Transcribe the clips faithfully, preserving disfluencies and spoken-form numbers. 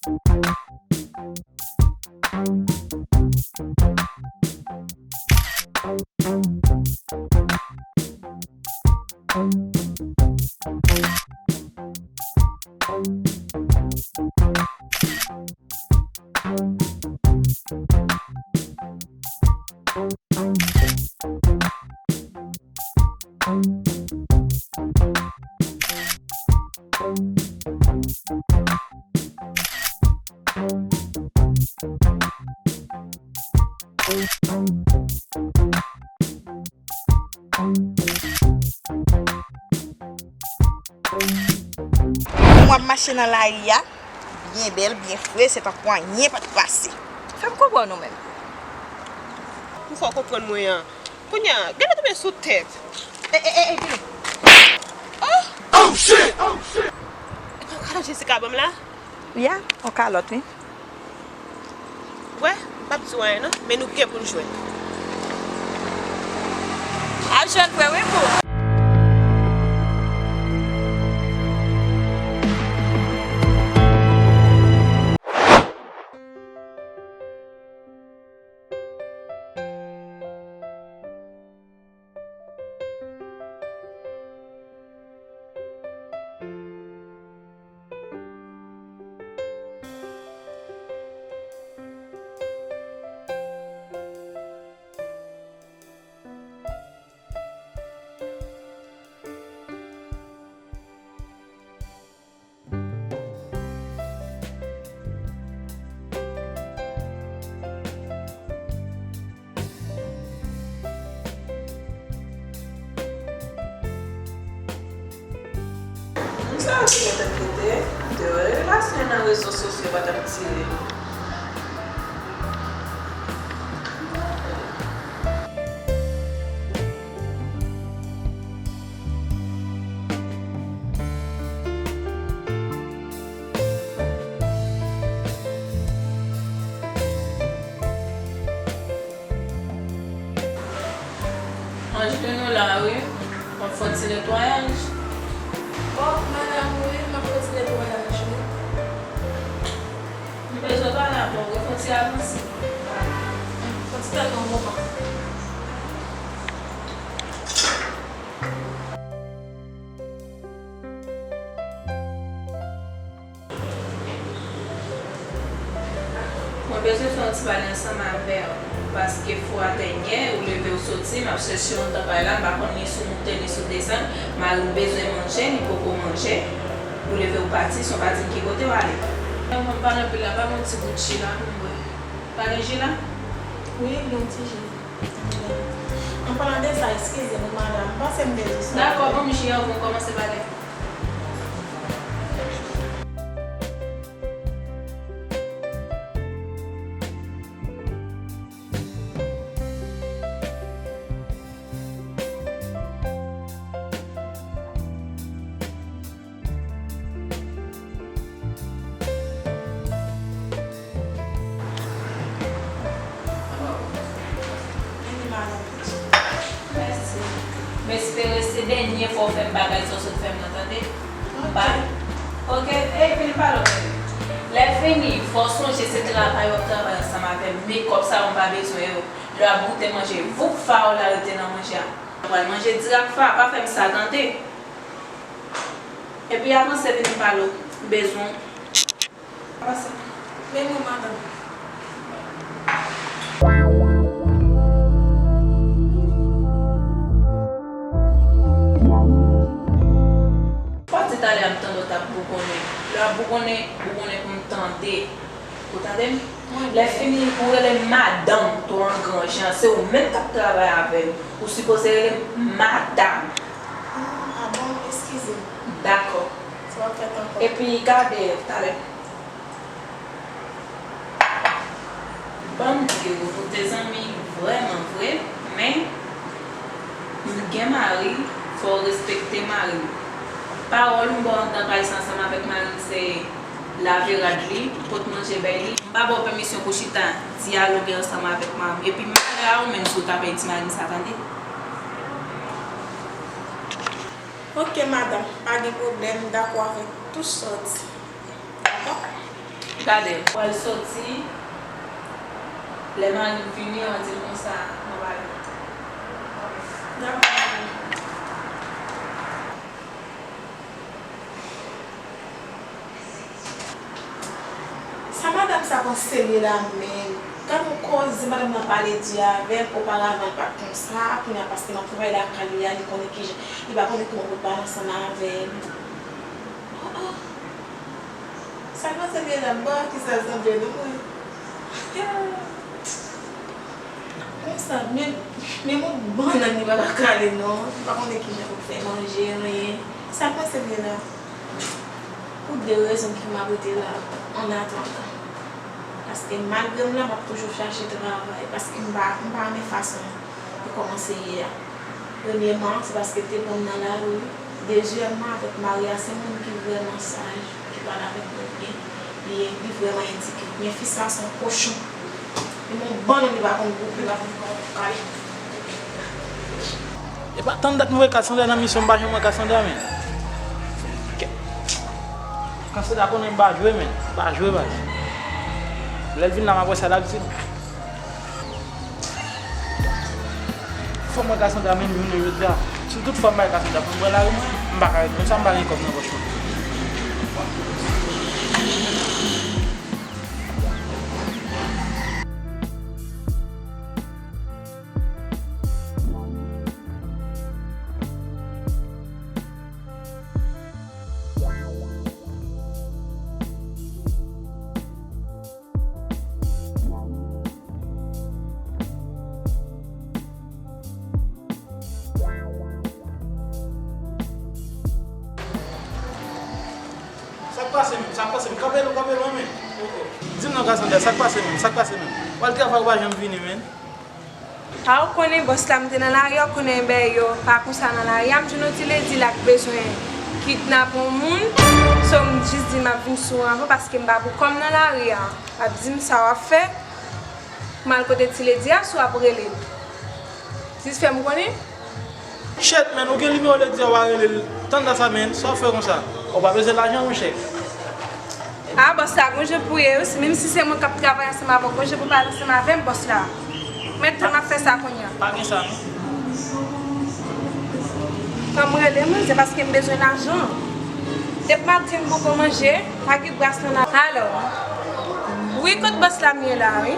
M ap mache nan lari a, byen bèl, byen fre, se tankou anyen pa t pase. Fè m konprann ou menm. Ou fè w konprann mwen an. Kounye a, gade tonbe sou tèt. E, e, e, e, Pilo. Oh! Oh, shit! Oh, shit! Ou ka Jessica ban m la? Ya, yon kalòt, wi. Wè, m p ap di w anyen non, men nou gen pou n jwenn. Al jwenn vre wi boo. Moun sa yo te gentan kite, de relasyon nan rezo sosyo pa t ap tire. Angeline, ou la wi, w ap fè yon ti netwayaj. Oh, madanm, wi, m ap fè yon ti netwayaj, wi. M bezwen pale avè w, wi, fè yon ti avanse. Fè yon ti tann yon moman. Mwen bezwen fè yon ti pale ansanm avè w, paske fò a tènyè, ou leve w soti, m ap chèche w anndan kay la, m pa konn ni si w moute ni si w desann, mari m bezwen manje, li poko manje, ou leve w pati san w pa di m ki kote w ale. Mwen pale anpil la, pa gen yon ti gout ji la pou m bwè? Pa gen ji la? Wi, gen yon ti ji. An palan de sa, eskize m wi madanm, m panse m te di w sa. Dakò, ban m ji a, ou kòmanse pale. Mèsi. M espere se dènye fwa w fè m bagay sa w sot fè m nan, tande? Oke. Bye. Oke, epi l pa lòt. Lè fini, fò w sonje se travay w ap travay ansanm avè m. Mekòp sa yo m pa bezwen yo. Lè w ap goute manje, voup fa w la rete nan manje a. Ou pral manje di ak fa, pa fè m sa tande. Epi avanse vin m pale w, m bezwen w. Avanse. Men mwen madanm. Fò di talè a m tande w t ap bougonnen. Lè w ap bougonnen, bougonnen pou m tande. Ou tande m? Lè fini, ou rele m madanm tou an gran jan. Se ou menm k ap travay avè m. Ou sipoze rele m madam. Ah, ah bon, eskize m. Dakò. Sa p ap fèt ankò. Epi gade talè. Ban m di w, nou te zanmi vrèman vre, men m gen mari, fò w respekte mari m. Pawòl m ba w anndan kay sa ansanm avèk mari m se lave rad li, pot manje bay li. M pa ba w pèmisyon pou chita dyaloge ansanm avèk mari m. Epi malè a ou menm si w ta pèdi mari m sa, tande? Oke, madanm, pa gen pwoblèm, m dakò avèk tout sa w di. Dakò? Gade, pral soti, lè mari m vini, w a di l konsa, mwen pa vini. Dakò. Sa madanm sa panse l ye la menm? Gad yon koze madanm nan pale di avè m, oparavan l pa t konsa, kounye a paske m ap travay lakay li a, li konnen kijan, li pa konnen kòman pou l pale ansanm avè m. Oh, oh. Sa l panse l ye la, m pa wè kisa l sanble non mwen. Konsa, men, men yon bannann li pa ka kale non. Li pa konnen kijan pou l fè manje, anyen. Sa l panse l ye la? Pou de rezon ki fè m ap rete la, an atandan. Paske malgre m la, m ap toujou chache travay. Paske m pa, m pa renmen fason li kòmanse ye a. Premyèman, se paske l te pran m nan lari. Dezyèmman, avèk mari a, se moun ki vrèman saj, ki pale avèk mwen byen. Li, li vrèman edike. Men fi sa se yon kochon. Li yon bannann, li pa konn goumen, li pa konn kòman pou kale. E pa tann dat mwen wè Cassandra nan misyon, m pa janm wè Cassandra, men. Kè-, Cassandra konnen m pa jwe, men. M pa jwe, baz. Lè l vin la, m ap wè sa l ap di m. Fò m wè Cassandra menm jounen jodi a. Si tout fwa m pa wè Cassandra pou m pran lari mwen, m pa ka ret konsa, m pa gen kòb nan pòch mwen. Sa k pase menm? Sa k pase menm? Kanpe non, kanpe non, men. Oh, oh. Di m non, Cassandra, sa k pase menm? Sa k pase menm? W al travay, ou pa janm vini, men. A, ou konnen bòs la, m te nan lari a, ou konnen bèy yo pa konsa nan lari a, m jwenn yon ti ledi la k bezwen kidnape yon moun. So, m jis di m ap vin sou ou anvan paske m pa pou kò m nan lari a. Ap di m sa w ap fè. M al kote ti ledi a, si w ap rele l. Jis fè m konnen. Shit, man, ou gen nimewo ledi a, w a rele l. Tann sa, man, sa w fè konsa? Ou pa bezwen lajan, monchè? A, bòs la, gon jan pou ye wi. Menm si se mwen k ap travay ansanm avè w, gon jan pou pale ansanm avè m, bòs la. Mèt tan m ap fè sa kounye a. Pa gen sa, non. Fò m rele manzè paske m bezwen lajan. Depi maten m poko manje, pa gen bras nan la. Alo. Wi, kot bòs la m ye la, wi.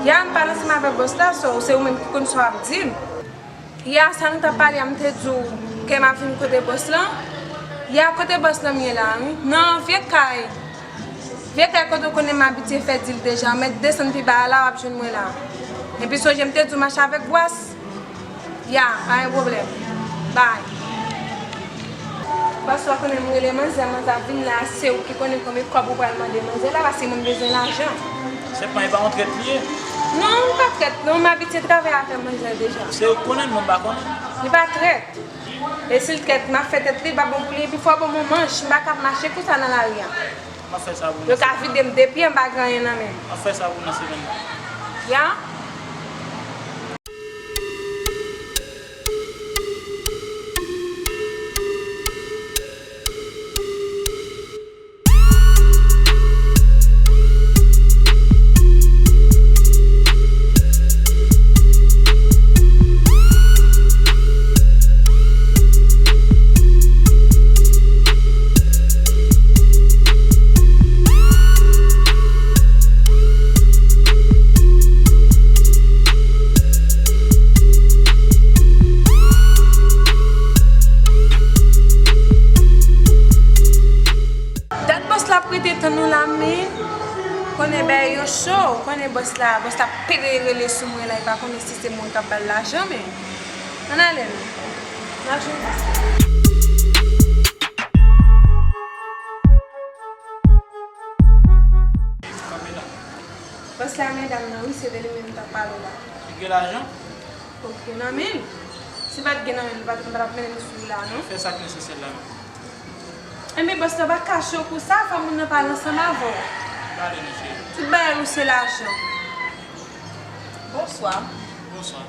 Ya, m pale ansanm avèk bòs la, so, se ou menm ki konn sa w ap di m. Ya, sa nou t ap pale a, m te di w ke m ap vin kote bòs lan. Ya, kote bòs lan m ye la, wi. Nan vye kay. Vye kay kote w konnen m abitye fè dil deja. Ou mèt desann pi ba a la, w ap jwenn mwen la. Epi sonje m te di w mache avèk bras. Ya, pa gen pwoblèm. Bay. Paske w konnen m rele manzè, manzè ap vin la, se ou ki konnen konbyen kòb ou pral mande manzè la, paske mwen m bezwen lajan. Sèlman, e pa yon trèt li ye? Non, li pa trèt, non, m abitye travay avè manzè deja. Se ou k konnen l, mwen m pa konnen. Li pa trèt. E si l trèt, m ap fè tèt li, l pa bon pou li, epi fò ban m yon manch, m pa ka ap mache konsa nan lari a. M ap fè sa pou nou. Yo ka vide m de pye, m pa gen anyen nan men m. M ap fè sa pou nou nan semèn nan. Ya? Dat bòs la ap rete tann nou la, men konnen bagay yo cho, konnen bòs la, bòs la pede rele sou mwen la, li pa konnen si se mwen k ap ba l lajan, men ann ale non. N a jwenn bòs la. Bòs la, medam nan, wi, se de li menm m t ap pale w la. Li gen lajan? Ok, nan men l. Si l pa t gen nan men l, li pa t, m pa t ap mennen l sou ou la, non. Fè sa k nesesè la menm. Enben, bòs la pa kache w konsa, fò moun nan pale ansanm avè w. Pale, mesye. Tout bagay ou se lajan. Bonswa. Bonswa.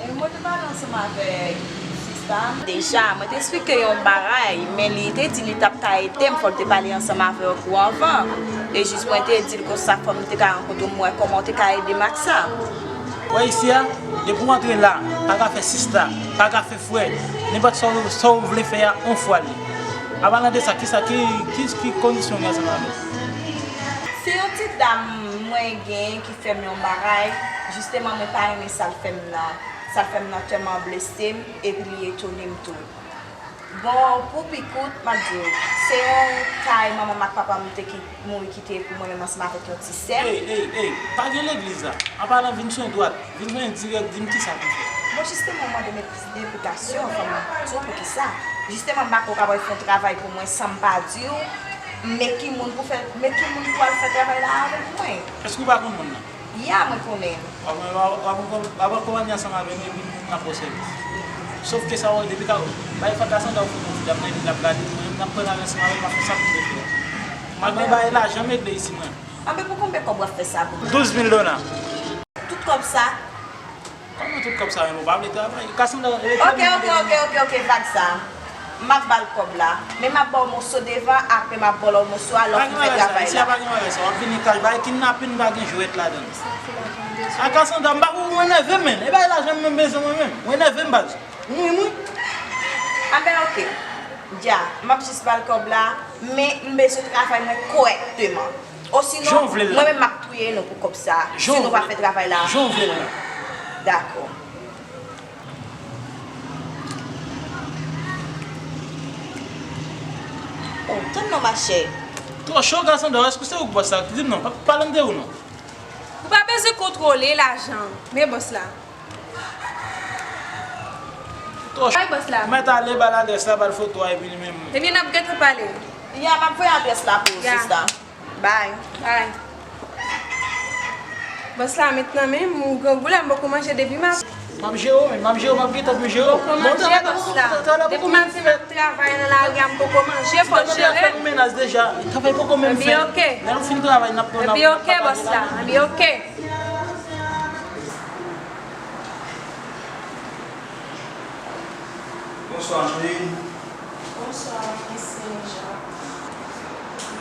E mwen te pale ansanm avèk sis Deja, mwen te eksplike yon bagay, men li te di li t ap ka ede m, fò l te pale ansanm avèk ou anvan. E jis mwen te di l konsa, fò m te ka rankontre w, m wè kòman w te ka ede m ak sa. Wè isi a, depi w antre la, pa ka fè sista, pa ka fè frè, nenpòt sa w, sa w vle fè a, on fwa li. Apalan de sa, kisa, ki, ki, ki kondisyon w gen ansanm avè l? Se yon ti dam mwen gen ki fè m yon bagay, jisteman mwen pa renmen sa l fè m nan. Sa l fè m nan tèlman blese m, epi li etone m tou. Bon, pou pi kout, m ap di w, se yon kay manman m ak papa m te ki mouri kite pou mwen menm ansanm avèk yon ti sè m. Ey, ey, ey, pa gen legliz la. Anpalan, vin sou dwat, vin sou dirèk, di m kisa pou fè. Bon, jisteman, w mande m esplikasyon, fò m di w poukisa. Jisteman, m pa kwè w kapab fè yon travay pou mwen san m pa di w, men ki moun pou fè, men ki moun pou al fè travay la avèk mwen. Èske w pa konn moun nan? Ya, mwen konnen l. W ap, w ap, w ap, w ap konprann ansanm avè m epi n ap fè w sèvis. Sòf ke sa w depi ka bay fwa Kasandra ou fout yon ti dam nan epi l ap gade mwen, m ap pran l ansanm avè l, m ap fè sa pou m te fè. M ap bay lajan m regle isi mwen. Anben pou konbyen kòb w ap fè sa pou mwen? Douz mil dola. Tout kòb sa? Kòman tout kòb sa menm ou pa vle travay? Kasandra, oke, oke, oke, oke, oke, vag sa. M ap ba l kòb la. Men m ap ba w moso devan, apre m ap ba w moso a lè w fin fè travay la. Isi a pa gen bagay sa. W ap vini kay, bagay kidnapin pa gen jwèt ladan l. A Kasandra, m pa pou ou enève m, men. E bagay lajan m menm bezwen mwen menm. Ou enève m baz. Ou ri m wi. Anben oke. Dja, m ap jis ba l kòb la, men m bezwen travay mwen kòrèkteman. Osinon, mwen menm m ap touye nou pou kòb sa, si nou pa fè travay la. Jan w vle l la. Dakò. Oh, tann non, machè. Twò cho, Kasandra, èske se ou k bòs la? Di m non, pa, pale m de ou non. Ou pa bezwen kontwole lajan, men bòs la. Twò cho. Bay bòs la. Mèt ale, ba l adrès la, ba l foto a, epi li menm. Ebyen, n ap gentan pale. Ya, m ap voye adrès la pou ou, sista. Bay. Bay. Bòs la, mentnan menm, ou grangou la, m poko manje depi maten. M ap jere w, men m ap jere w, m ap gentan pou m jere w. Poko manje, bòs la. Depi maten m ap travay nan lari a, m poko manje, fò jere. Ou mennaj deja, travay poko menm fèt. Ebyen, oke. Lè nou fin travay, n ap pran. Ebyen, oke, bòs la. Ebyen, oke. Bonswa, Angeline. Bonswa, mesye Jak.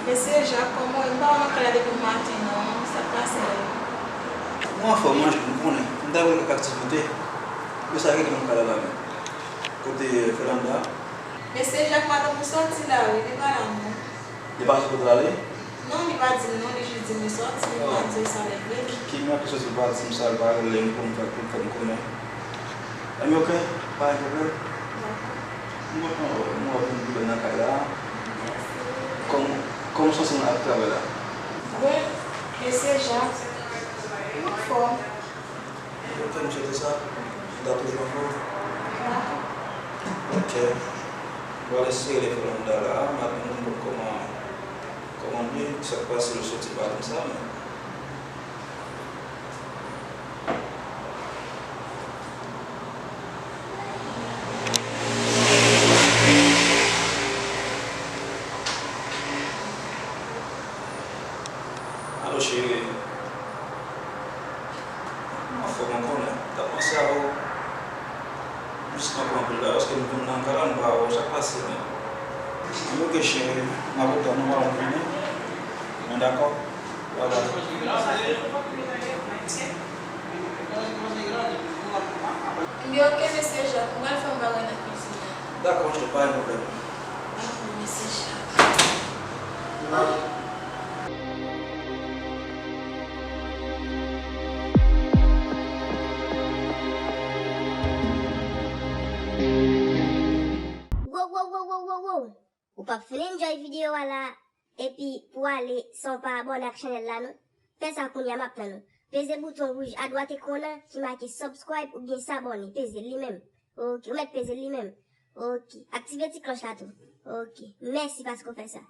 Mesye Jak, kòman w ye? M pa wè w nan kay la depi maten, non. Sa k pase la? Mwen anfòm, Angeline, ou konnen. M ta vin kèk aktivite. Men sa rete nan kay la la menm. Kote Fernanda? Mesye Jak, madanm ou sòti la, wi. Li pa la, non. Li pa di kote l ale? Non, li pa di m non, li jis di m li sòti, li pa di sa lè vre. Ki mwen ki sòti, li pa di m sa, li pa rele m pou m fè, pou m fè m konnen. Ebyen, oke, pa gen pwoblèm. Dakò. M kontan wè w, m wè w vin pi bèl nan kay la. Mèsi. Kòman, kòman w santi w ak travay la? Bon, mesye Jak, m anfòm. Ok, m swete sa. Ou ta toujou anfòm? Dakò. Ok. M pral eseye rele Fernanda la, m ap vin konn kòman, kòman l ye, sa k pase l soti pa di m sa, men. Alo, cheri. M anfòm, ou konnen. M t ap panse a ou. M jis kanpe anpil la, paske m vin nan kay la, m pa wè w, sa k pase menm? Anben, oke, cheri, m ap tann ou, m ap vini. Nou dakò? Bye bye. Ebyen, oke, mesye Jak, m pral fè yon bagay nan kizin nan. Dakò, cheri, pa gen pwoblèm. Dakò, mesye Jak. Wow, wow, wow, wow, wow, wow. Ou p ap fin enjoy videyo a la, epi pou ale san w pa abòne ak chanèl la non. Fè sa kounye a, m ap tann ou. Peze bouton wouj adwat ekran an ki make subscribe oubyen s'abonner, peze li menm. Ok, ou mèt peze li menm. Ok, aktive ti klòch la tou. Ok, mèsi paske w fè sa.